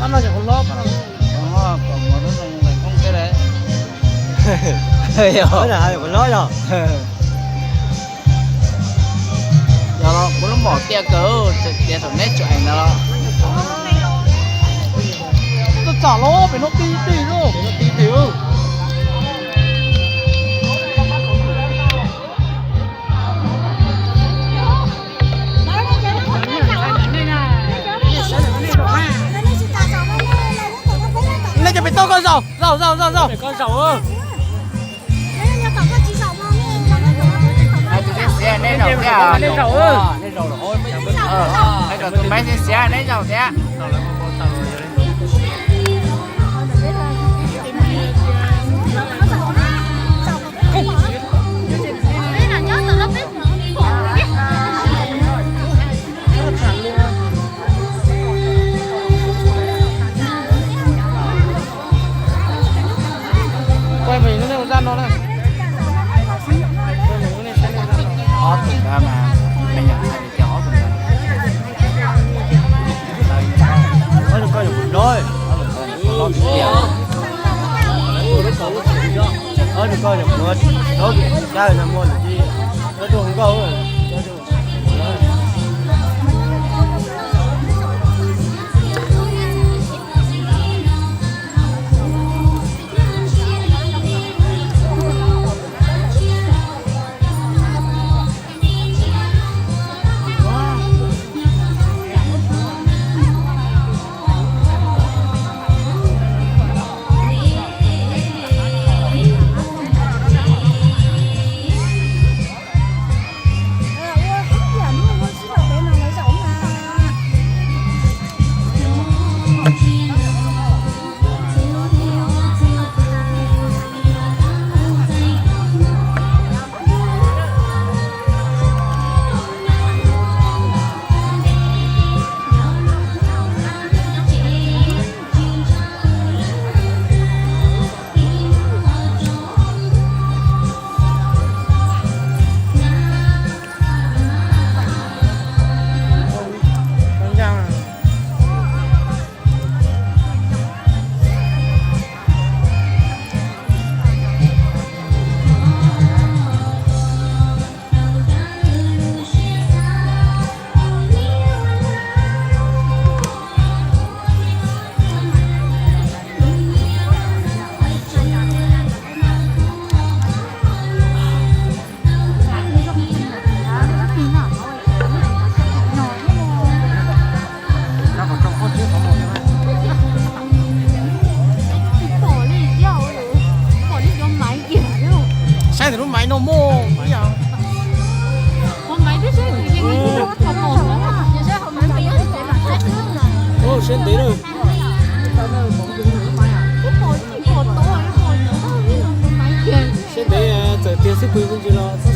Pab no yog qhov hlob, pab no. Qhov hlob, qhov hlob yog. Yog los kuv lub mom tiaj kawg, tseem tias saum neb tseem eem ntawd los. Txom los pem no tib teg, pem no tib teg. Nej cov pem toj koj zaum, zaum, zaum, zaum, zaum. Tus txiv xiav neb zaum thiab. Tus maiv txiv xiav neb zaum thiab. Ob tug ntawd mas me nyuam hais tias ob tug ntawd. Ob tug koj yuav mus loj, ob tug koj yuav mus loj tiag. Ob tug koj yuav mus loj, cab no muaj lwm tiam, cab rau hauv nkauj. Saib ntawm lub maiv no muaj ib yam. Siab ntev lawm. Siab ntev, txawm tiag xwb pw kuj ntsis los.